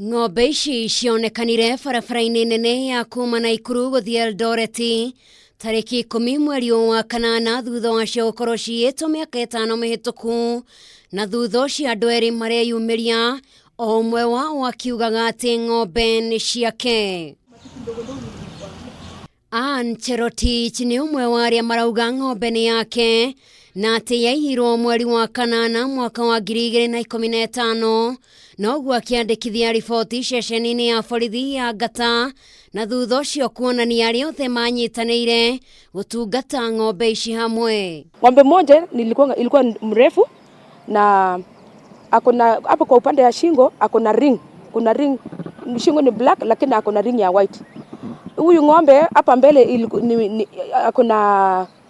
Ng'ombe ici cionekanire barabara-inĩ nene ya kuma Naikuru gũthiĩ Eldoret tarĩki 10 mweri ũyũ wa kanana, thutha wacio gũkorwo ciyĩtwo mĩaka 5 mĩhĩtũku, na thutha ũcio andũ erĩ mareyumĩria, o ũmwe wao akiugaga atĩ ng'ombe nĩ ciake. Ann Cherotich nĩ ũmwe wa arĩa marauga ng'ombe nĩ yake na atĩ yaiyirwo mweri wa kanana mwaka wa 2015, noguo akĩandĩkithia riboti ceceni-inĩ ya borithi ya Ngata, na thutha ũcio kuonania arĩa othe manyitanĩire gũtungata ng'ombe ici hamwe. Ng'ombe moja ilikuwa mrefu na akona hapo kwa upande ya shingo akona ring, kuna ring, shingo ni black lakini akona ring ya white. Huyu ng'ombe hapa mbele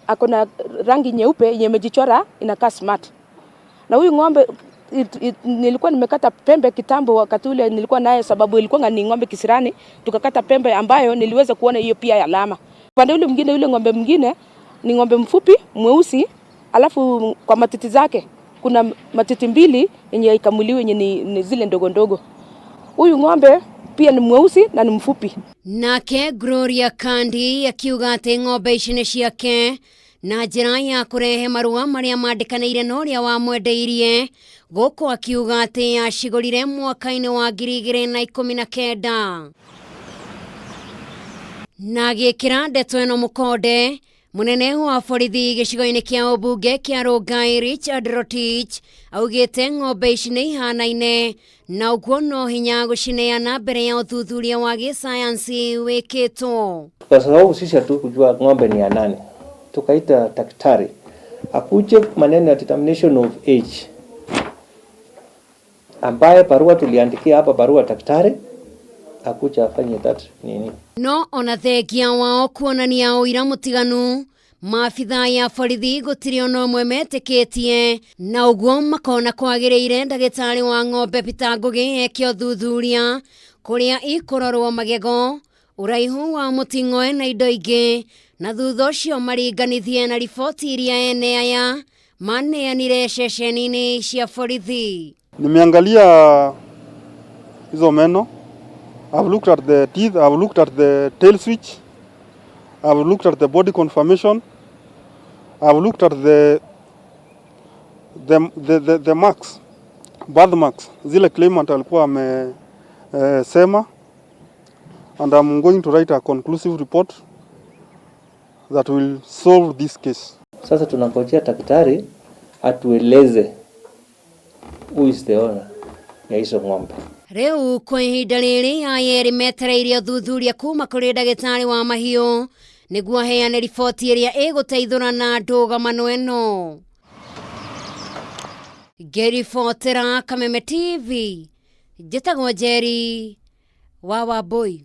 akona rangi nyeupe yenye imejichora inakaa smart. Na huyu ng'ombe nilikuwa nimekata pembe kitambo wakati ule nilikuwa naye, sababu ilikuwa ni ng'ombe kisirani, tukakata pembe ambayo niliweza kuona hiyo pia alama. Upande ule mwingine, yule ng'ombe mwingine ni ng'ombe mfupi mweusi, alafu kwa matiti zake kuna matiti mbili yenye ikamuliwe yenye ni zile ndogo ndogo. Huyu ng'ombe pia ni mweusi na ni mfupi. Nake Gloria Kandi akiuga atĩ ng'ombe ici nĩ ciake na njĩra ya kũrehe marũa marĩa mandĩkanĩire na ũrĩa wamwendeirie, gũkũ akiuga atĩ acigũrire mwaka-inĩ wa 2019. Na agĩkĩra ndeto ĩno mũkonde, mũnene wa borithi gĩcigo-inĩ kĩa ũmbunge kĩa Rongai Richard Rotich augĩte ng'ombe ici nĩ ihanaine na ũguo no hinya gũcineana mbere ya ũthuthuria wa gĩsayansi wĩkĩtwo. Kwa sababu sisi hatukujua ng'ombe ni ya nani, tukaita daktari akuje maneno ya determination of age, ambaye barua tuliandikia hapa barua daktari akuja afanye that nini. No ona thengia wao kuonania ũira mũtiganu, maabithaa ya borithi gũtirĩ ona ũmwe metĩkĩtie, na ũguo makona kwagĩrĩire ndagĩtarĩ wa ng'ombe Peter Ngũgĩ eke ũthuthuria kũrĩa ikũrorwo magego, ũraihu wa mũting'oe na indo ingĩ, na thutha ũcio maringanithie na riboti iria ene aya maneanire ceceni-inĩ cia borithi. Nimeangalia hizo meno. I've looked at the teeth, I've looked at the tail switch, I've looked at the body conformation, I've looked at the marks, birth marks, zile claimant alikuwa ame sema, and I'm going to write a conclusive report that will solve this case. Sasa tunangojea daktari atueleze who is the owner ya hizo ng'ombe. Rĩu kwa ihinda rĩrĩ aya erĩ metereire ũthuthuria kuma kũrĩ ndagĩtarĩ wa mahiũ nĩguo aheane riboti ĩrĩa ĩgũteithũrana ndũgamano ĩno. Ngĩribotera Kameme TV, njĩtagwo Njeri wa Wambui.